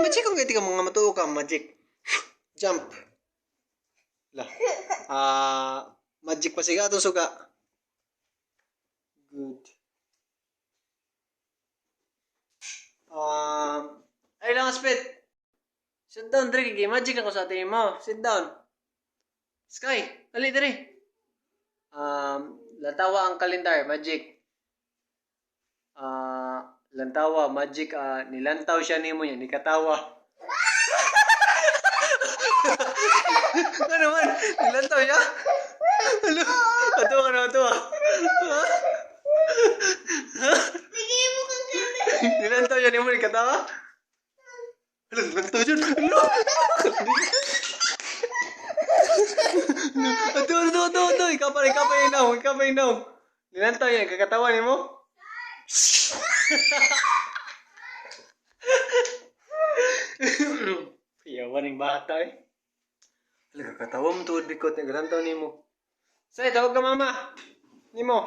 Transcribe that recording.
Magic kung ka mga matuo ka, magic. Jump. La. Ah, magic pa siga atong suga. Good. Ay lang, spit. Sit down, dre, kay magic ako sa ating mo. Sit down. Sky, dali dre. Lantawa ang kalendar, magic. Ah, lantawa, magic, nilantaw siya nimo niya, nikatawa. Ano man? Nilantaw siya? Ano? Ato ka na, ato. Ha? Bigay mo kang candy. Nilantaw siya nimo, nikatawa? Ano, nilantaw siya? Ano? Ato, ato, ato, ato. Ikaw pa inaw, ikaw pa inaw. Nilantaw niya, kakatawa nimo? Iyawan ng bata eh. Talaga katawa mo tuod bikot na galantaw nimo. Say, tawag ka mama. Nimo.